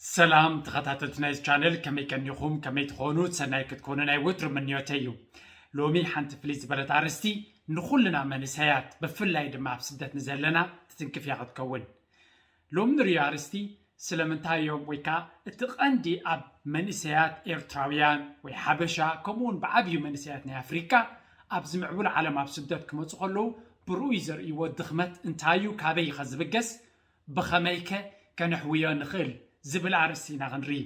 ሰላም ተኸታተልቲ ናይዚ ቻነል፣ ከመይ ቀኒኹም? ከመይ ትኾኑ? ሰናይ ክትኮኑ ናይ ወትሩ ምንዮተይ እዩ። ሎሚ ሓንቲ ፍልይ ዝበለት ኣርእስቲ ንኹልና መንእሰያት፣ ብፍላይ ድማ ኣብ ስደት ንዘለና ትትንክፍ እያ ክትከውን። ሎሚ ንርእዮ ኣርእስቲ ስለምንታይ እዮም ወይ ከዓ እቲ ቀንዲ ኣብ መንእሰያት ኤርትራውያን ወይ ሓበሻ ከምኡ እውን ብዓብዩ መንእሰያት ናይ ኣፍሪቃ ኣብዚ ምዕቡል ዓለም ኣብ ስደት ክመፁ ከለዉ ብርኡይ ዘርእይዎ ድኽመት እንታይ እዩ? ካበይ እዩ ከ ዝብገስ? ብኸመይከ ከነሕውዮ ንኽእል ዝብል ኣርእስቲ ኢና ክንርኢ።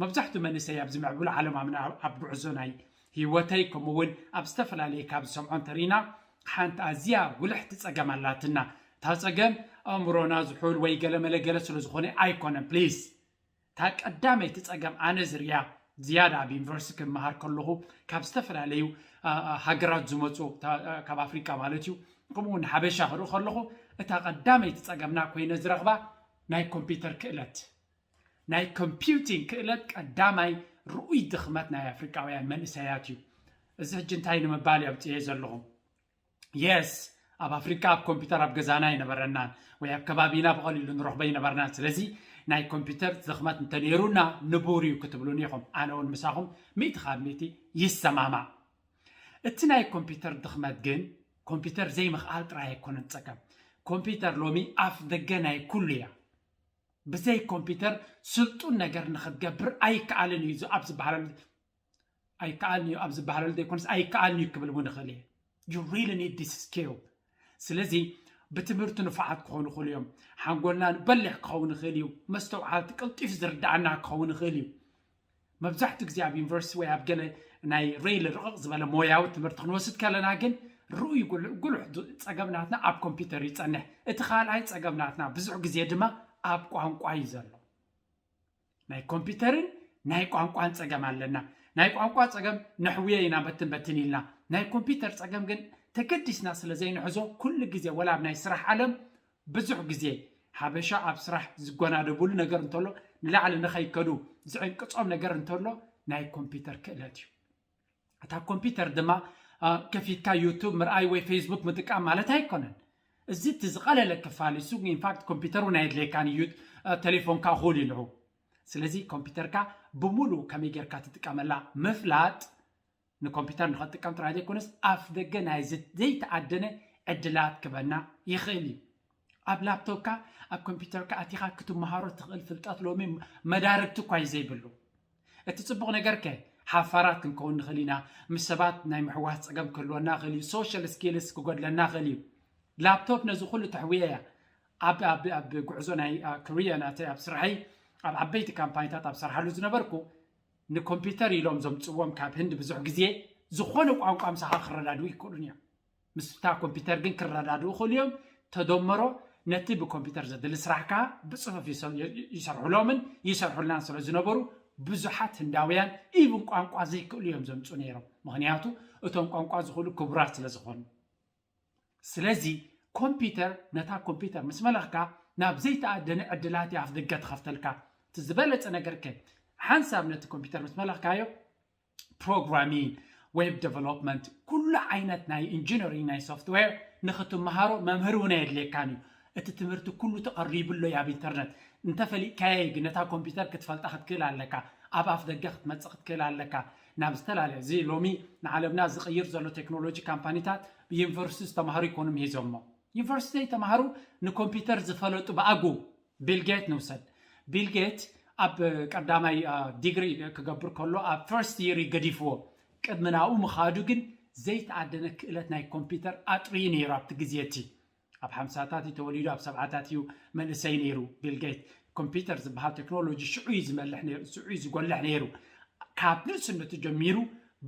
መብዛሕትኡ መንእሰይ ኣብዚ ምዕቡል ዓለም ኣብ ኣብ ጉዕዞ ናይ ህይወተይ ከምኡ እውን ኣብ ዝተፈላለየ ካብ ዝሰምዖ እንተርኢና ሓንቲ ኣዝያ ጉልሕቲ ጸገም ኣላትና። እታ ጸገም ኣእምሮና ዝሑል ወይ ገለመለ ገለ ስለ ዝኾነ ኣይኮነን። ፕሊዝ እታ ቀዳመይቲ ጸገም ኣነ ዝርያ ዝያዳ ኣብ ዩኒቨርሲቲ ክመሃር ከለኹ ካብ ዝተፈላለዩ ሃገራት ዝመፁ ካብ ኣፍሪቃ ማለት እዩ ከምኡ እውን ሓበሻ ክርኢ ከለኹ እታ ቀዳመይቲ ጸገምና ኮይነ ዝረኽባ ናይ ኮምፒውተር ክእለት ናይ ኮምፒውቲንግ ክእለት ቀዳማይ ርኡይ ድኽመት ናይ ኣፍሪቃውያን መንእሰያት እዩ። እዚ ሕጂ እንታይ ንምባል እየ ኣምፅኤ ዘለኹ? የስ ኣብ ኣፍሪካ ኣብ ኮምፒውተር ኣብ ገዛና ኣይነበረናን ወይ ኣብ ከባቢና ብቐሊሉ ንረኽቦ ኣይነበርናን። ስለዚ ናይ ኮምፒውተር ድኽመት እንተነይሩና ንቡር እዩ ክትብሉኒ ኢኹም። ኣነ እውን ምሳኹም ሚእቲ ካብ ሚእቲ ይሰማማዕ። እቲ ናይ ኮምፒውተር ድኽመት ግን ኮምፒውተር ዘይምኽኣል ጥራይ ኣይኮነን ጸገም። ኮምፒውተር ሎሚ ኣፍ ደገ ናይ ኩሉ እያ። ብዘይ ኮምፒውተር ስልጡን ነገር ንክትገብር ኣይከኣልን እዩ ኣብ ዝበሃለሉ ኣይከኣልን እዩ ኣብ ዝበሃለሉ ዘይኮነስ ኣይከኣልን እዩ ክብል እውን እኽእል እየ። You really need this skill። ስለዚ ብትምህርቲ ንፉዓት ክኾኑ ይኽእሉ እዮም። ሓንጎልና በሊሕ ክኸውን ይኽእል እዩ። መስተውዓልቲ ቀልጢፍ ዝርዳኣና ክኸውን ይኽእል እዩ። መብዛሕትኡ ግዜ ኣብ ዩኒቨርሲቲ ወይ ኣብ ገለ ናይ ሬል ርቕቕ ዝበለ ሞያዊ ትምህርቲ ክንወስድ ከለና ግን ርኡይ ጉልሕ ጉልሕ ጸገም ናትና ኣብ ኮምፒውተር ይጸንሕ። እቲ ካልኣይ ጸገም ናትና ብዙሕ ግዜ ድማ ኣብ ቋንቋ እዩ ዘሎ። ናይ ኮምፒውተርን ናይ ቋንቋን ጸገም ኣለና። ናይ ቋንቋ ጸገም ነሕውዮ ኢና በትን በትን ኢልና። ናይ ኮምፒውተር ጸገም ግን ተገዲስና ስለ ዘይንሕዞ ኩሉ ግዜ ወላ ኣብ ናይ ስራሕ ዓለም ብዙሕ ግዜ ሓበሻ ኣብ ስራሕ ዝጎናደብሉ ነገር እንተሎ ንላዕሊ ንኸይከዱ ዝዕንቅጾም ነገር እንተሎ ናይ ኮምፒውተር ክእለት እዩ። እታ ኮምፒውተር ድማ ከፊትካ ዩቱብ ምርኣይ ወይ ፌስቡክ ምጥቃም ማለት ኣይኮነን። እዚ እቲ ዝቐለለ ክፋል እሱ ኢንፋክት ኮምፒውተር እውን ኣየድልየካን እዩ። ቴሌፎንካ እኹል እዩ ንዑ። ስለዚ ኮምፒውተርካ ብምሉእ ከመይ ጌርካ ትጥቀመላ ምፍላጥ ንኮምፒውተር ንኸትጥቀም ጥራይ ዘይኮነስ ኣፍ ደገ ናይ ዘይተኣደነ ዕድላት ክበና ይኽእል እዩ። ኣብ ላፕቶፕካ ኣብ ኮምፒውተርካ ኣቲኻ ክትመሃሮ ትኽእል ፍልጠት ሎሚ መዳርግቲ እኳ እዩ ዘይብሉ። እቲ ጽቡቕ ነገር ከ ሓፋራት ክንከውን ንኽእል ኢና። ምስ ሰባት ናይ ምሕዋስ ጸገም ክህልወና ይኽእል እዩ። ሶሻል ስኪልስ ክጎድለና ይኽእል እዩ። ላፕቶፕ ነዚ ኩሉ ተሕውየ እያ። ኣብ ኣብ ኣብ ጉዕዞ ናይ ክሪየ ናተይ ኣብ ስራሐይ ኣብ ዓበይቲ ካምፓኒታት ኣብ ሰርሓሉ ዝነበርኩ ንኮምፒውተር ኢሎም ዘምጽዎም ካብ ህንዲ ብዙሕ ግዜ ዝኾነ ቋንቋ ምሳኻ ክረዳድኡ ይክእሉን እዮም። ምስታ ኮምፒውተር ግን ክረዳድኡ ክእሉ እዮም። ተደመሮ ነቲ ብኮምፒውተር ዘድሊ ስራሕ ከዓ ብፅሑፍ ይሰርሑሎምን ይሰርሑልናን ስለ ዝነበሩ ብዙሓት ህንዳውያን ኢቭን ቋንቋ ዘይክእሉ እዮም ዘምፁ ነይሮም። ምክንያቱ እቶም ቋንቋ ዝኽእሉ ክቡራት ስለ ዝኾኑ። ስለዚ ኮምፒውተር ነታ ኮምፒውተር ምስ መለኽካ ናብ ዘይተኣደነ ዕድላት ኣፍ ደገ ትኸፍተልካ። እቲ ዝበለፀ ነገር ከ ሓንሳብ ነቲ ኮምፒውተር ምስ መለኽካዮ ፕሮግራሚንግ፣ ዌብ ዴቨሎፕመንት፣ ኩሉ ዓይነት ናይ ኢንጂነሪንግ ናይ ሶፍትዌር ንክትመሃሮ መምህር እውን ኣየድልየካን እዩ። እቲ ትምህርቲ ኩሉ ተቐሪቡ ኣሎ ኣብ ኢንተርነት። እንተፈሊጥካዮ ግን ነታ ኮምፒውተር ክትፈልጣ ክትክእል ኣለካ። ኣብ ኣፍ ደገ ክትመፅእ ክትክእል ኣለካ። ናብ ዝተፈላለየ እዚ ሎሚ ንዓለምና ዝቕይር ዘሎ ቴክኖሎጂ ካምፓኒታት ብዩኒቨርሲቲ ዝተማሃሩ ይኮኑ ምሂዞሞ። ዩኒቨርሲቲ ዘይተማሃሩ ንኮምፒውተር ዝፈለጡ ብኣጉ ቢል ጌት ንውሰድ። ቢል ጌት ኣብ ቀዳማይ ዲግሪ ክገብር ከሎ ኣብ ፈርስት ይር ገዲፍዎ። ቅድሚ ናብኡ ምኻዱ ግን ዘይተኣደነ ክእለት ናይ ኮምፒውተር ኣጥርዩ ነይሩ ኣብቲ ግዜ እቲ። ኣብ ሓምሳታት እዩ ተወሊዱ ኣብ ሰብዓታት እዩ መንእሰይ ነይሩ ቢል ጌት። ኮምፒውተር ዝበሃል ቴክኖሎጂ ሽዑ እዩ ዝመልሕ ነይሩ፣ ሽዑ እዩ ዝጎልሕ ነይሩ። ካብ ንእስነቱ ጀሚሩ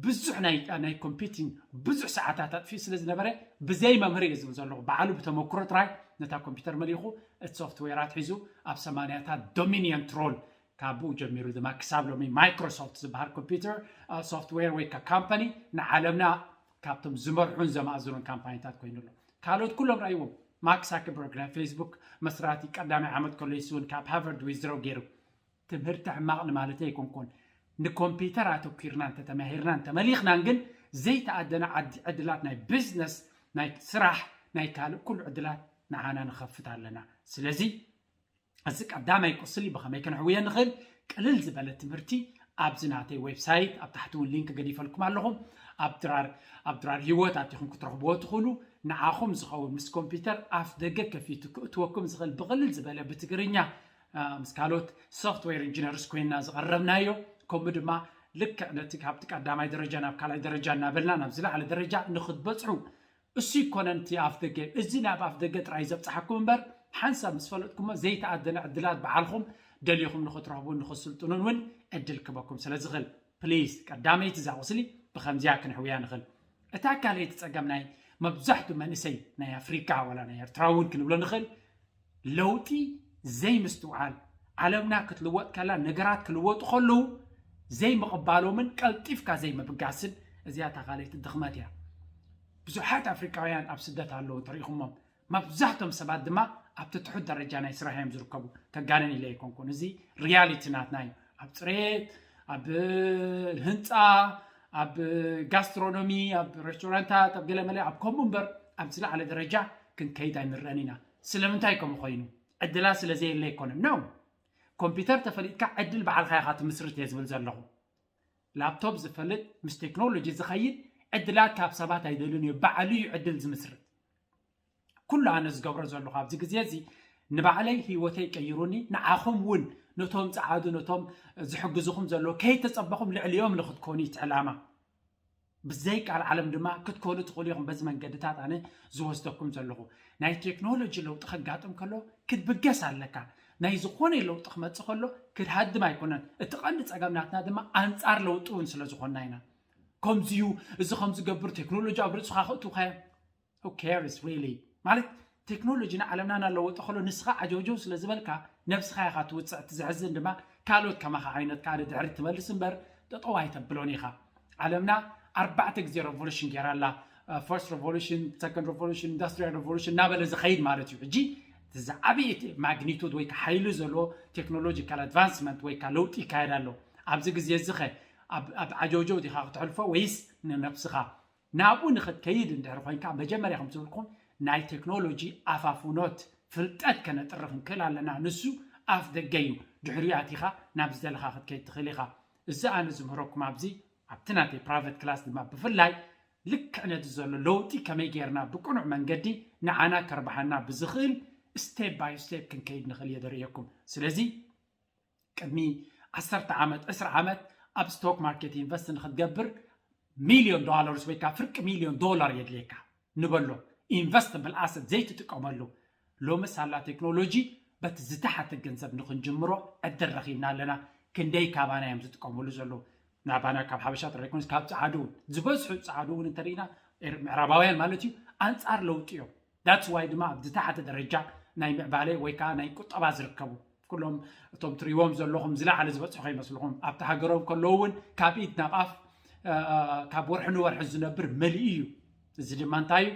ብዙሕ ናይ ናይ ኮምፒውቲንግ ብዙሕ ሰዓታት ኣጥፊኡ ስለ ዝነበረ ብዘይ መምህር እየ ዝብል ዘለኹ። ባዕሉ ብተመክሮ ጥራይ ነታ ኮምፒውተር መሊኹ እቲ ሶፍትዌራት ሒዙ ኣብ ሰማንያታት ዶሚኒየንት ሮል ካብ ብኡ ጀሚሩ ድማ ክሳብ ሎሚ ማይክሮሶፍት ዝበሃል ኮምፒውተር ሶፍትዌር ወይ ካ ካምፓኒ ንዓለምና ካብቶም ዝመርሑን ዘማእዝኑን ካምፓኒታት ኮይኑ ኣሎ። ካልኦት ኩሎም ረኣይዎም። ማርክ ሳከርበርግ ናይ ፌስቡክ መስራቲ ቀዳማይ ዓመት ኮሌጅ እውን ካብ ሃርቨርድ ዊዝድሮው ገይሩ። ትምህርቲ ሕማቕ ንማለተይ ኣይኮንኩን። ንኮምፒውተር ኣተኪርና እንተተማሂርናን ተመሊኽናን ግን ዘይተኣደነ ዓዲ ዕድላት ናይ ቢዝነስ ናይ ስራሕ ናይ ካልእ ኩሉ ዕድላት ንዓና ንኸፍት ኣለና። ስለዚ እዚ ቀዳማይ ቁስሊ ብኸመይ ከነሕውዮ ንኽእል? ቅልል ዝበለ ትምህርቲ ኣብዚ ናተይ ዌብሳይት ኣብ ታሕቲ እውን ሊንክ ገዲፈልኩም ኣለኹም። ኣብ ድራር ኣብ ድራር ህይወት ኣቲኹም ክትረኽብዎ ትኽእሉ። ንዓኹም ዝኸውን ምስ ኮምፒውተር ኣፍ ደገ ከፊቱ ክእትወኩም ዝኽእል ብቕልል ዝበለ ብትግርኛ ምስ ካልኦት ሶፍትዌር ኢንጂነርስ ኮይና ዝቐረብናዮ። ከምኡ ድማ ልክዕ ነቲ ካብቲ ቀዳማይ ደረጃ ናብ ካልኣይ ደረጃ እናበልና ናብ ዝለዓለ ደረጃ ንክትበፅሑ እሱ ይኮነን እቲ ኣፍ ደገ። እዚ ናብ ኣፍ ደገ ጥራይ ዘብፅሓኩም እምበር ሓንሳብ ምስ ፈለጥኩሞ ዘይተኣደነ ዕድላት ባዕልኹም ደሊኹም ንክትረኽቡን ንክትስልጥኑን እውን ዕድል ክበኩም ስለ ዝኽእል ፕሊዝ ቀዳመይቲ እዛ ቁስሊ ብከምዚያ ክንሕውያ ንኽእል። እታ ካልኣይቲ ፀገም ናይ መብዛሕትኡ መንእሰይ ናይ ኣፍሪካ ዋላ ናይ ኤርትራ እውን ክንብሎ ንኽእል ለውጢ ዘይምስትውዓል፣ ዓለምና ክትልወጥ ከላ ነገራት ክልወጡ ከለዉ ዘይምቕባሎምን ቀልጢፍካ ዘይምብጋስን እዚኣ እታ ካልኣይቲ ድኽመት እያ። ብዙሓት ኣፍሪቃውያን ኣብ ስደት ኣለዉ እንተሪኢኹሞም፣ መብዛሕቶም ሰባት ድማ ኣብቲ ትሑት ደረጃ ናይ ስራሕ እዮም ዝርከቡ። ከጋነን ኢለ ኣይኮንኩን፣ እዚ ሪያሊቲ ናትና እዩ። ኣብ ፅሬት፣ ኣብ ህንፃ፣ ኣብ ጋስትሮኖሚ፣ ኣብ ሬስቶራንታት፣ ኣብ ገለመለ ኣብ ከምኡ እምበር ኣብ ዝለዓለ ደረጃ ክንከይድ ኣይንረአን ኢና። ስለምንታይ ከምኡ ኮይኑ? ዕድላት ስለ ዘየለ ኣይኮነን ነው። ኮምፒውተር ተፈሊጥካ ዕድል ባዕልኻ ኢኻ ትምስርት እየ ዝብል ዘለኹ። ላፕቶፕ ዝፈልጥ ምስ ቴክኖሎጂ ዝኸይድ ዕድላት ካብ ሰባት ኣይደልን እዩ፣ ባዕሉ እዩ ዕድል ዝምስርት። ኩሉ ኣነ ዝገብሮ ዘለኹ ኣብዚ ግዜ እዚ ንባዕለይ ህይወተይ ቀይሩኒ፣ ንዓኹም እውን ነቶም ጸዓዱ ነቶም ዝሕግዝኹም ዘለዉ ከይተጸበኹም ልዕሊኦም ንክትኮኑ እቲ ዕላማ። ብዘይ ቃል ዓለም ድማ ክትኮኑ ትኽእሉ ኢኹም። በዚ መንገድታት ኣነ ዝወስደኩም ዘለኹ ናይ ቴክኖሎጂ ለውጢ ከጋጥም ከሎ ክትብገስ ኣለካ። ናይ ዝኾነ ለውጢ ክመጽእ ከሎ ክትሃድም ኣይኮነን። እቲ ቀንዲ ጸገም ናትና ድማ ኣንጻር ለውጢ እውን ስለ ዝኾንና ኢና። ከምዚዩ እዚ ከም ዝገብር ቴክኖሎጂ ኣብ ርእስኻ ክእትውካዮ who cares really? ማለት ቴክኖሎጂ ንዓለምና እናለወጠ ከሎ ንስኻ ዓጀውጀው ስለ ዝበልካ ነብስኻ ኢኻ ትውፅዕ። እቲ ዘሕዝን ድማ ካልኦት ከማኻ ዓይነት ከዓ ንድሕሪ ትመልስ እምበር ጠጠው ኣይተብሎን ኢኻ። ዓለምና ኣርባዕተ ግዜ ሬቮሉሽን ገይራ ኣላ። ፈርስት ሬቮሉሽን፣ ሰኮንድ ሬቮሉሽን፣ ኢንዱስትሪያል ሬቮሉሽን እናበለ ዝኸይድ ማለት እዩ። ሕጂ እቲ ዝዓበየ እቲ ማግኒቱድ ወይ ከዓ ሓይሊ ዘለዎ ቴክኖሎጂካል ኣድቫንስመንት ወይ ከዓ ለውጢ ይካየድ ኣሎ። ኣብዚ ግዜ እዚ ኸ ኣብ ዓጀውጀው ዲኻ ክትሕልፎ ወይስ ንነብስኻ ናብኡ ንኽትከይድ እንድሕር ኮይንካ መጀመርያ ከም ዝብልኩም ናይ ቴክኖሎጂ ኣፋፍኖት ፍልጠት ከነጥርፍ ንክእል ኣለና። ንሱ ኣፍ ደገ እዩ። ድሕሪኡ ኣቲኻ ናብ ዝደለኻ ክትከይድ ትኽእል ኢኻ። እዚ ኣነ ዝምህረኩም ኣብዚ ኣብቲ ናተይ ፕራይቨት ክላስ ድማ ብፍላይ ልክዕ ነቲ ዘሎ ለውጢ ከመይ ጌርና ብቅኑዕ መንገዲ ንዓና ከርብሓና ብዝኽእል ስቴፕ ባይ ስቴፕ ክንከይድ ንኽእል እየ ደርእየኩም። ስለዚ ቅድሚ ዓሰርተ ዓመት ዕስራ ዓመት ኣብ ስቶክ ማርኬት ኢንቨስት ንክትገብር ሚልዮን ዶላርስ ወይ ከዓ ፍርቂ ሚልዮን ዶላር የድልየካ ንበሎ። ኢንቨስትብል ኣሰት ዘይትጥቀመሉ ሎሚ ሳላ ቴክኖሎጂ በቲ ዝተሓተ ገንዘብ ንክንጅምሮ ዕድል ረኪብና ኣለና። ክንደይ ካባና እዮም ዝጥቀመሉ ዘለዉ? ናባና ካብ ሓበሻ ጥራይ ኮንስ ካብ ፀዓዱ እውን ዝበዝሑ ፀዓዱ እውን እንተርኢና ምዕራባውያን ማለት እዩ ኣንፃር ለውጢ እዮም። ዳትስ ዋይ ድማ ኣብ ዝተሓተ ደረጃ ናይ ምዕባለ ወይ ከዓ ናይ ቁጠባ ዝርከቡ ኩሎም እቶም ትሪዎም ዘለኹም ዝለዓለ ዝበፅሑ ከይመስልኹም ኣብቲ ሃገሮም ከለዉ እውን ካብ ኢድ ናብ ኣፍ ካብ ወርሒ ንወርሒ ዝነብር መሊኡ እዩ። እዚ ድማ እንታይ እዩ?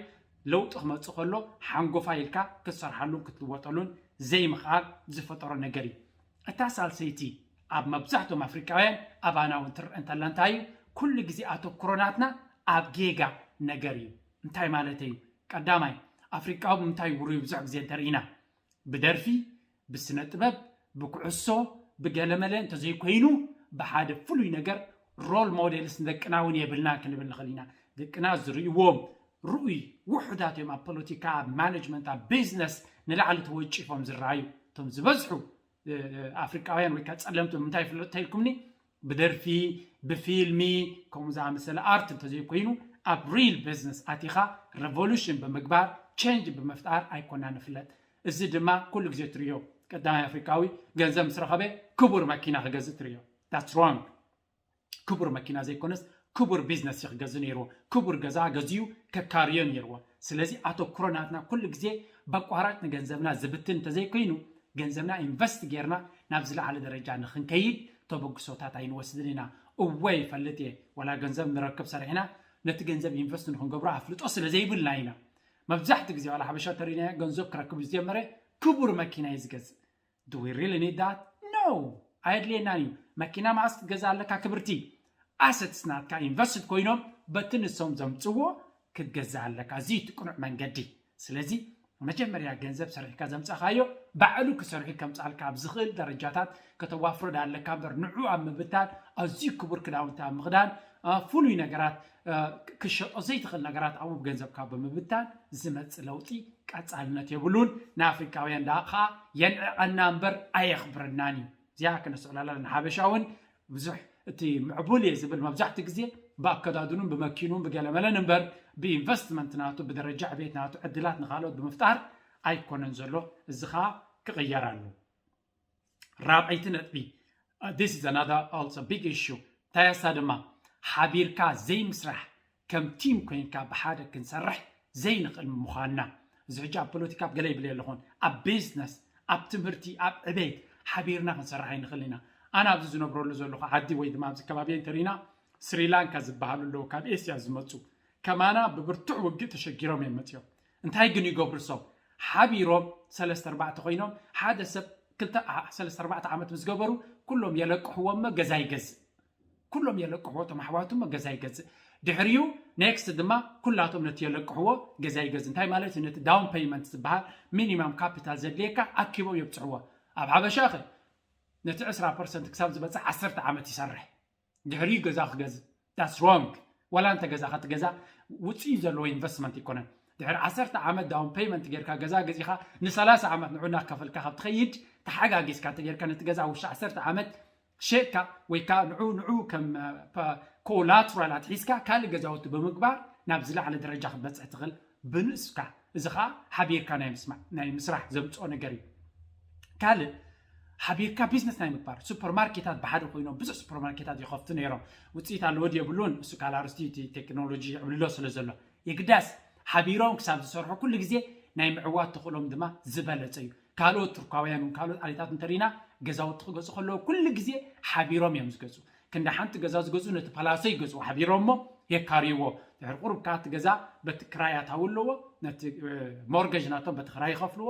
ለውጢ ክመፅእ ከሎ ሓንጎፋ ኢልካ ክትሰርሓሉን ክትልወጠሉን ዘይምኽኣል ዝፈጠሮ ነገር እዩ። እታ ሳልሰይቲ ኣብ መብዛሕትኦም ኣፍሪቃውያን ኣባና እውን ትርአ እንተላ እንታይ እዩ? ኩሉ ግዜ ኣተኩሮ ናትና ኣብ ጌጋ ነገር እዩ። እንታይ ማለት እዩ? ቀዳማይ ኣፍሪቃዊ ብምንታይ ውሩይ ብዙሕ ግዜ እንተርኢና ብደርፊ ብስነ ጥበብ ብኩዕሶ ብገለመለ እንተዘይኮይኑ ብሓደ ፍሉይ ነገር ሮል ሞዴልስ ንደቅና እውን የብልና ክንብል ንኽእል ኢና። ደቅና ዝርእይዎም ርኡይ ውሑዳት እዮም ኣብ ፖለቲካ ኣብ ማኔጅመንት ኣብ ቢዝነስ ንላዕሊ ተወጪፎም ዝረኣዩ። እቶም ዝበዝሑ ኣፍሪቃውያን ወይ ከዓ ፀለምቲ ብምንታይ ይፍለጡ ተኢልኩምኒ ብደርፊ ብፊልሚ ከምኡ ዝኣመሰለ ኣርት እንተዘይኮይኑ ኣብ ሪል ቢዝነስ ኣቲኻ ሬቮሉሽን ብምግባር ቼንጅ ብምፍጣር ኣይኮና ንፍለጥ። እዚ ድማ ኩሉ ግዜ ትርእዮ ቀዳማይ ኣፍሪቃዊ ገንዘብ ምስ ረኸበ ክቡር መኪና ክገዝእ ትርእዮ። That's wrong። ክቡር መኪና ዘይኮነስ ክቡር ቢዝነስ እዩ ክገዝእ ነይርዎ። ክቡር ገዛ ገዚኡ ከካርዮ ነይርዎ። ስለዚ ኣተኩሮ ናትና ኩሉ ግዜ በቋራጭ ንገንዘብና ዝብትን እንተዘይኮይኑ ገንዘብና ኢንቨስት ጌርና ናብ ዝለዓለ ደረጃ ንክንከይድ ተበግሶታት ኣይንወስድን ኢና። እወ ይፈልጥ እየ ዋላ ገንዘብ ንረክብ ሰሪሕና ነቲ ገንዘብ ኢንቨስት ንክንገብሮ ኣፍልጦ ስለ ዘይብልና ኢና። መብዛሕትኡ ግዜ ዋላ ሓበሻ ተሪናዮ ገንዘብ ክረክብ ዝጀመረ ክቡር መኪና እዩ ዝገዝእ። Do we really need that? No። ኣየድልየናን እዩ። መኪና መዓስ ክትገዝእ ኣለካ ክብርቲ? ኣሰትስ ናትካ ኢንቨስትድ ኮይኖም በቲ ንሶም ዘምፅዎ ክትገዝእ ኣለካ። እዚ እቲ ቅኑዕ መንገዲ። ስለዚ መጀመርያ ገንዘብ ሰሪሕካ ዘምፃእካዮ ባዕሉ ክሰርሑ ከምፃልካ ኣብ ዝኽእል ደረጃታት ከተዋፍሮ ኣለካ እምበር ንዑ ኣብ ምብታን ኣዝዩ ክቡር ክዳውንቲ ኣብ ምኽዳን ፍሉይ ነገራት ክሸጦ ዘይትኽእል ነገራት ኣብኡ ብገንዘብካ ብምብታን ዝመፅእ ለውጢ ቀፃልነት የብሉን። ንኣፍሪካውያን ዳ ከዓ የንዕቐና እምበር ኣየኽብረናን እዩ። እዚኣ ክነስዕላላ ንሓበሻ እውን ብዙሕ እቲ ምዕቡል እየ ዝብል መብዛሕትኡ ግዜ ብኣከዳድኑን ብመኪኑን ብገለመለን እምበር ብኢንቨስትመንት ናቱ ብደረጃ ዕቤት ናቱ ዕድላት ንካልኦት ብምፍጣር ኣይኮነን ዘሎ። እዚ ከዓ ክቕየር ኣሎ። ራብዐይቲ ነጥቢ this is another also big issue እንታይ እያ እሳ ድማ ሓቢርካ ዘይምስራሕ ከም ቲም ኮይንካ ብሓደ ክንሰርሕ ዘይንኽእል ምዃንና እዚ ሕጂ ኣብ ፖለቲካ ኣብ ገለ ይብል ኣለኹን ኣብ ቢዝነስ ኣብ ትምህርቲ ኣብ ዕቤት ሓቢርና ክንሰርሕ ኣይንኽእል ኢና። ኣነ ኣብዚ ዝነብረሉ ዘለኹ ዓዲ ወይ ድማ ኣብዚ ከባቢ እንተሪና ስሪላንካ ዝበሃሉ ኣለዉ ካብ ኤስያ ዝመፁ ከማና ብብርቱዕ ውግእ ተሸጊሮም እዮም መፅኦም። እንታይ ግን ይገብሩ ሶም ሓቢሮም ሰለስተ ኣርባዕተ ኮይኖም ሓደ ሰብ ክልተ ሰለስተ ኣርባዕተ ዓመት ምስ ገበሩ ኩሎም የለቅሕዎ እሞ ገዛ ይገዝእ። ኩሎም የለቅሕዎ እቶም ኣሕዋቱ እሞ ገዛ ይገዝእ። ድሕሪኡ ኔክስት ድማ ኩላቶም ነቲ የለቅሕዎ ገዛ ይገዝእ። እንታይ ማለት እዩ? ነቲ ዳውን ፔይመንት ዝበሃል ሚኒማም ካፒታል ዘድልየካ ኣኪቦም የብፅሕዎ። ኣብ ሓበሻ ኸ ነቲ ዕስራ ፐርሰንት ክሳብ ዝበፅሕ ዓሰርተ ዓመት ይሰርሕ። ድሕሪኡ ገዛ ክገዝእ that's wrong። ዋላ እንተ ገዛኻ እቲ ገዛ ውፅኢት ዘለዎ ኢንቨስትመንት ይኮነን። ድሕሪ ዓሰርተ ዓመት ዳውን ፔይመንት ጌርካ ገዛ ገዚኻ ንሰላሳ ዓመት ንዑ እናከፈልካ ካብ ትኸይድ ተሓጋጊዝካ እንተጌርካ ነቲ ገዛ ውሽጢ ዓሰርተ ዓመት ሸጥካ ወይ ከዓ ንዑ ንዑ ከም ኮላትራል ኣትሒዝካ ካልእ ገዛውቲ ብምግባር ናብ ዝለዓለ ደረጃ ክትበፅሕ ትኽእል ብንእስካ። እዚ ከዓ ሓቢርካ ናይ ምስራሕ ዘምፅኦ ነገር እዩ። ካልእ ሓቢርካ ቢዝነስ ናይ ምግባር ሱፐርማርኬታት ብሓደ ኮይኖም ብዙሕ ሱፐርማርኬታት ይኸፍቱ ነይሮም። ውፅኢት ኣለዎ ድየብሉን እሱ ካልእ ኣርስቲ እቲ ቴክኖሎጂ ይዕብልሎ ስለ ዘሎ የግዳስ ሓቢሮም ክሳብ ዝሰርሑ ኩሉ ግዜ ናይ ምዕዋት ተኽእሎም ድማ ዝበለፀ እዩ። ካልኦት ቱርካውያን እውን ካልኦት ዓሌታት እንተሪና ገዛውቲ ክገፁ ከለዉ ኩሉ ግዜ ሓቢሮም እዮም ዝገፁ። ክንዲ ሓንቲ ገዛ ዝገዝኡ ነቲ ፓላሶ ይገዝኡ ሓቢሮም እሞ የካርይዎ። ድሕሪ ቁሩብ ከዓ እቲ ገዛ በቲ ክራይ ኣታዊ ኣለዎ ነቲ ሞርገጅ ናቶም በቲ ክራይ ይኸፍልዎ።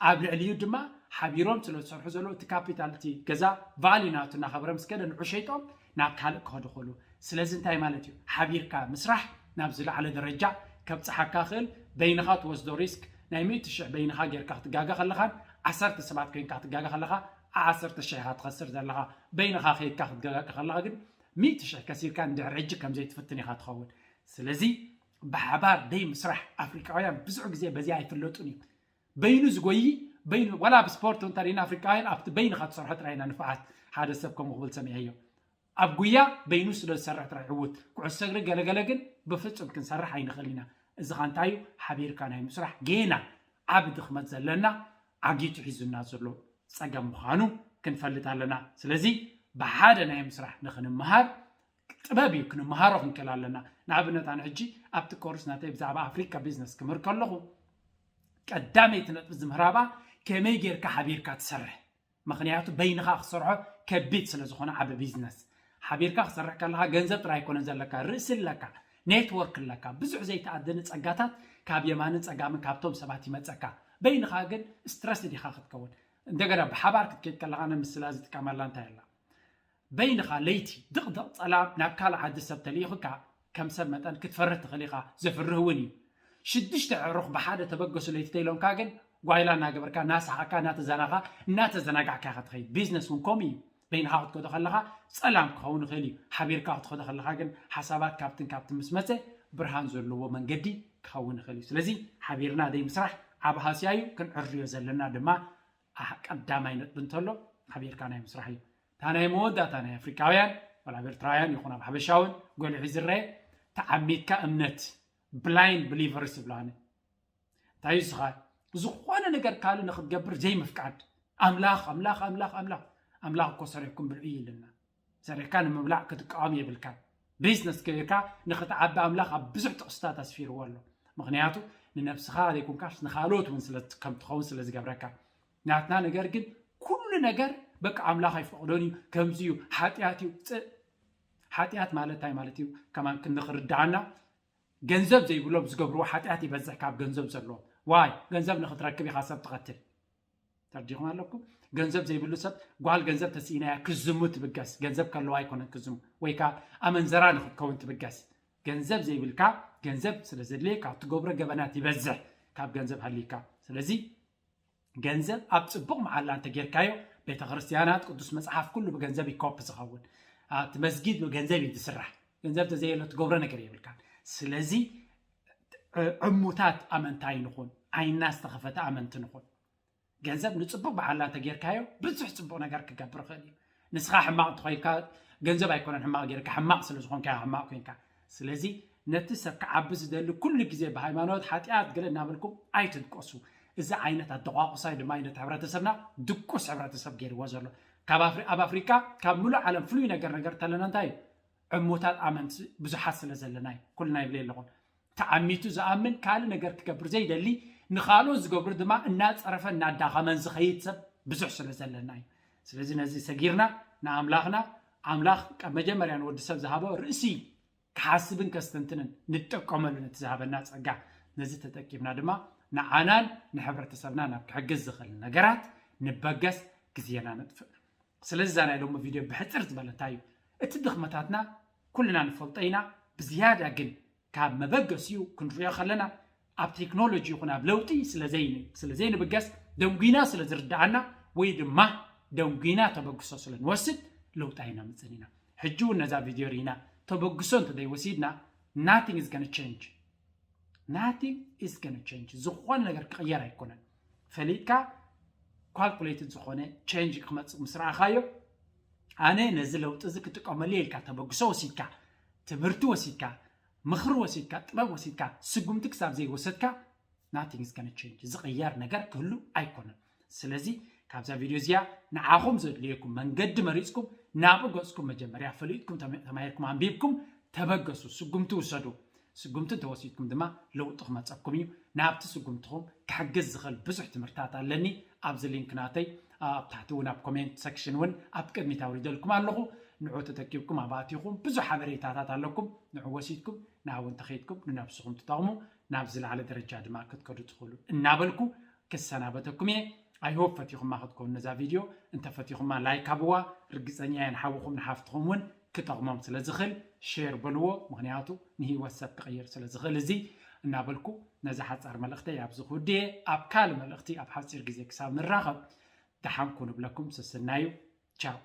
ኣብ ልዕሊኡ ድማ ሓቢሮም ስለ ዝሰርሑ ዘለዉ እቲ ካፒታል እቲ ገዛ ቫልዩ ናቱ እናኸበረ ምስ ከደ ንዑ ሸይጦም ናብ ካልእ ክኸዱ ከሉ። ስለዚ እንታይ ማለት እዩ? ሓቢርካ ምስራሕ ናብ ዝለዓለ ደረጃ ከብፅሓካ ክእል። በይንኻ ትወስዶ ሪስክ ናይ ሚእቲ ሽሕ በይንኻ ጌርካ ክትጋገ ከለኻን ዓሰርተ ሰባት ኮይንካ ክትጋገ ከለኻ ዓሰርተ ሽሕ ኢኻ ትኸስር ዘለኻ። በይንኻ ከይድካ ክትጋገ ከለኻ ግን ሚእቲ ሽሕ ከሲርካ ንድሕሪ ሕጂ ከምዘይትፍትን ኢኻ ትኸውን። ስለዚ ብሓባር ደይ ምስራሕ ኣፍሪቃውያን ብዙሕ ግዜ በዚ ኣይፍለጡን እዩ። በይኑ ዝጎይ በይኑ ዋላ ኣብ ስፖርት እንተሪና ኣፍሪቃውያን ኣብቲ በይንኻ ትሰርሖ ጥራይ ኢና ንፍዓት ሓደ ሰብ ከምኡ ክብል ሰሚዐዮ። ኣብ ጉያ በይኑ ስለ ዝሰርሕ ጥራይ ዕውት ኩዕሶ እግሪ ገለገለ ግን ብፍጹም ክንሰርሕ ኣይንኽእል ኢና። እዚ ኻ እንታይ እዩ? ሓቢርካ ናይ ምስራሕ ጌና ዓቢ ድኽመት ዘለና ዓጊቱ ሒዙና ዘሎ ጸገም ምዃኑ ክንፈልጥ ኣለና። ስለዚ ብሓደ ናይ ምስራሕ ንኽንምሃር ጥበብ እዩ ክንምሃሮ ክንክእል ኣለና። ንኣብነት ኣነ ሕጂ ኣብቲ ኮርስ ናተይ ብዛዕባ ኣፍሪካ ቢዝነስ ክምህር ከለኹ ቀዳመይቲ ነጥቢ ዝምህራባ ከመይ ጌርካ ሓቢርካ ትሰርሕ ምክንያቱ በይንኻ ክሰርሖ ከቢድ ስለ ዝኾነ ዓቢ ቢዝነስ ሓቢርካ ክሰርሕ ከለኻ ገንዘብ ጥራይ ኣይኮነን ዘለካ ርእሲ ኣለካ ኔትወርክ ኣለካ ብዙሕ ዘይተኣደነ ጸጋታት ካብ የማንን ጸጋምን ካብቶም ሰባት ይመጸካ በይንኻ ግን ስትረስ ዲኻ ክትከውን እንደገና ብሓባር ክትከይድ ከለኻ ንምስላ ዝጥቀመላ እንታይ ኣላ በይንኻ ለይቲ ድቕድቕ ጸላም ናብ ካልእ ዓዲ ሰብ ተልኢኹካ ከም ሰብ መጠን ክትፈርህ ትኽእል ኢኻ ዘፍርህ እውን እዩ ሽዱሽተ ዕሩኽ ብሓደ ተበገሱ ለይቲ ተኢሎምካ ግን ጓይላ እናገበርካ እናሰሓቕካ እናተዘናኻ እናተዘናጋዕካ ኢኻ ትኸይድ ቢዝነስ እውን ከምኡ እዩ በይንኻ ክትከዶ ከለኻ ጸላም ክኸውን ይኽእል እዩ ሓቢርካ ክትኸዶ ከለኻ ግን ሓሳባት ካብትን ካብትን ምስ መፀ ብርሃን ዘለዎ መንገዲ ክኸውን ይኽእል እዩ ስለዚ ሓቢርና ደይ ምስራሕ ዓብ ሃስያ እዩ ክንዕርዮ ዘለና ድማ ቀዳማይ ነጥቢ እንተሎ ሓቢርካ ናይ ምስራሕ እዩ እታ ናይ መወዳእታ ናይ ኣፍሪካውያን ዋላ ኣብ ኤርትራውያን ይኹን ኣብ ሓበሻውን ጎሊሑ ዝረአ ተዓሚትካ እምነት ብላይንድ ብሊቨርስ ይብላኒ እንታይ እዩ ዝኻ ዝኾነ ነገር ካልእ ንክትገብር ዘይምፍቃድ ኣምላኽ ኣምላኽ ኣምላኽ ኣምላኽ ኣምላኽ እኮ ሰሪሕኩም ብልዑ ይልና ሰሪሕካ ንምብላዕ ክትቃወም የብልካን ቢዝነስ ገይርካ ንክትዓቢ ኣምላኽ ኣብ ብዙሕ ጥቕስታት ኣስፊርዎ ኣሎ ምክንያቱ ንነብስኻ ዘይኮንካስ ንኻልኦት እውን ከም ትኸውን ስለ ዝገብረካ ናትና ነገር ግን ኩሉ ነገር በቃ ኣምላኽ ኣይፈቕዶን እዩ ከምዚ እዩ ሓጢኣት እዩ ሓጢኣት ማለት እንታይ ማለት እዩ ከማን ክንክርዳኣና ገንዘብ ዘይብሎም ዝገብርዎ ሓጢኣት ይበዝሕ ካብ ገንዘብ ዘለዎም ዋይ ገንዘብ ንክትረክብ ኢኻ ሰብ ትቐትል ተርዲኹም ኣለኩም ገንዘብ ዘይብሉ ሰብ ጓል ገንዘብ ተስኢናያ ክዝሙ ትብገስ ገንዘብ ከለዋ ኣይኮነን ክዝሙ ወይ ከዓ ኣመንዘራ ንክትከውን ትብገስ ገንዘብ ዘይብልካ ገንዘብ ስለ ዘድልየካ ትገብሮ ገበናት ይበዝሕ ካብ ገንዘብ ሃሊካ ስለዚ ገንዘብ ኣብ ፅቡቕ መዓላ እንተጌርካዮ፣ ቤተክርስትያናት፣ ቅዱስ መፅሓፍ፣ ኩሉ ብገንዘብ ይኮፕ ዝኸውን። ኣብቲ መስጊድ ብገንዘብ እዩ ዝስራሕ። ገንዘብ ተዘየሎ ትገብሮ ነገር የብልካ። ስለዚ ዕሙታት ኣመንታይ ንኹን፣ ዓይና ዝተኸፈተ ኣመንቲ ንኹን። ገንዘብ ንፅቡቕ መዓላ እንተጌርካዮ፣ ብዙሕ ፅቡቕ ነገር ክገብር ይኽእል እዩ። ንስኻ ሕማቕ እንተኾይንካ፣ ገንዘብ ኣይኮነን ሕማቕ ጌርካ፣ ሕማቕ ስለ ዝኾንካ ሕማቕ ኮንካ። ስለዚ ነቲ ሰብ ክዓቢ ዝደሊ ኩሉ ግዜ ብሃይማኖት ሓጢኣት ገለ እናበልኩም ኣይትድቀሱ። እዚ ዓይነት ኣደቋቑሳ እዩ ድማ ነቲ ሕብረተሰብና ድቁስ ሕብረተሰብ ገይርዎ ዘሎ። ካብ ኣፍሪ- ኣብ ኣፍሪካ ካብ ምሉእ ዓለም ፍሉይ ነገር ነገር እንተለና እንታይ እዩ? ዕሙታት ኣመንቲ ብዙሓት ስለ ዘለና እዩ። ኩልና ይብል ኣለኹን። ተዓሚቱ ዝኣምን ካልእ ነገር ክገብር ዘይደሊ፣ ንኻልኦት ዝገብሩ ድማ እናፀረፈ እናዳኸመን ዝኸይድ ሰብ ብዙሕ ስለ ዘለና እዩ። ስለዚ ነዚ ሰጊርና ንኣምላኽና፣ ኣምላኽ ካብ መጀመርያ ንወዲ ሰብ ዝሃቦ ርእሲ ክሓስብን ከስተንትንን ንጥቀመሉ ነቲ ዝሃበና ፀጋ። ነዚ ተጠቂምና ድማ ንዓናን ንሕብረተሰብና ናብ ክሕግዝ ዝኽእል ነገራት ንበገስ፣ ግዜና ነጥፍእ። ስለዚ እዛ ናይ ሎሚ ቪድዮ ብሕፅር ዝበለ እንታይ እዩ? እቲ ድኽመታትና ኩልና ንፈልጦ ኢና። ብዝያዳ ግን ካብ መበገሲኡ ክንሪኦ ከለና ኣብ ቴክኖሎጂ ይኹን ኣብ ለውጢ ስለ ዘይን- ስለ ዘይንብገስ፣ ደንጉይና ስለ ዝርድኣና ወይ ድማ ደንጉይና ተበግሶ ስለ ንወስድ ለውጢ ኣይነምፅን ኢና። ሕጂ እውን ነዛ ቪድዮ ርኢና ተበግሶ እንተዘይወሲድና nothing is gonna change. Nothing is gonna change. ዝኾነ ነገር ክቕየር ኣይኮነን። ፈሊጥካ ካልኩሌትድ ዝኾነ ቼንጅ ክመፅእ ምስ ረኣኻዮ፣ ኣነ ነዚ ለውጢ እዚ ክጥቀመሉ እየ ኢልካ ተበግሶ ወሲድካ፣ ትምህርቲ ወሲድካ፣ ምኽሪ ወሲድካ፣ ጥበብ ወሲድካ፣ ስጉምቲ ክሳብ ዘይወሰድካ nothing is gonna change። ዝቕየር ነገር ክህሉ ኣይኮነን። ስለዚ ካብዛ ቪድዮ እዚኣ ንዓኹም ዘድልየኩም መንገዲ መሪፅኩም ናብኡ ገፅኩም መጀመርያ ፈሊጥኩም ተመ- ተማሂርኩም ኣንቢብኩም ተበገሱ፣ ስጉምቲ ውሰዱ። ስጉምቲ እንተወሲድኩም ድማ ለውጢ ክመፀኩም እዩ። ናብቲ ስጉምትኹም ክሕግዝ ዝኽእል ብዙሕ ትምህርታት ኣለኒ። ኣብዚ ሊንክ ናተይ ኣብ ታሕቲ እውን ኣብ ኮሜንት ሰክሽን እውን ኣብ ቅድሚት ኣውሪደልኩም ኣለኹ። ንዑ ተተኪብኩም ኣብ ኣቲኹም ብዙሕ ሓበሬታታት ኣለኩም። ንዑ ወሲድኩም ናብኡ እንተኸይድኩም ንነብስኹም ትጠቕሙ፣ ናብ ዝለዓለ ደረጃ ድማ ክትከዱ ትኽእሉ እናበልኩ ክሰናበተኩም እየ። ኣይሆፕ ፈቲኹማ ክትከውን ነዛ ቪድዮ። እንተፈቲኹማ ላይክ ሃብዋ። ርግፀኛ እየ ንሓውኹም ንሓፍትኹም እውን ክጠቕሞም ስለ ዝኽእል ሼር በልዎ። ምኽንያቱ ንህይወት ሰብ ክቕይር ስለ ዝኽእል እዚ እናበልኩ ነዛ ሓፃር መልእኽተይ ኣብዚ ክውድየ። ኣብ ካልእ መልእኽቲ ኣብ ሓፂር ግዜ ክሳብ ንራኸብ ደሓን ኩኑ እብለኩም። ሰሰናዩ። ቻው።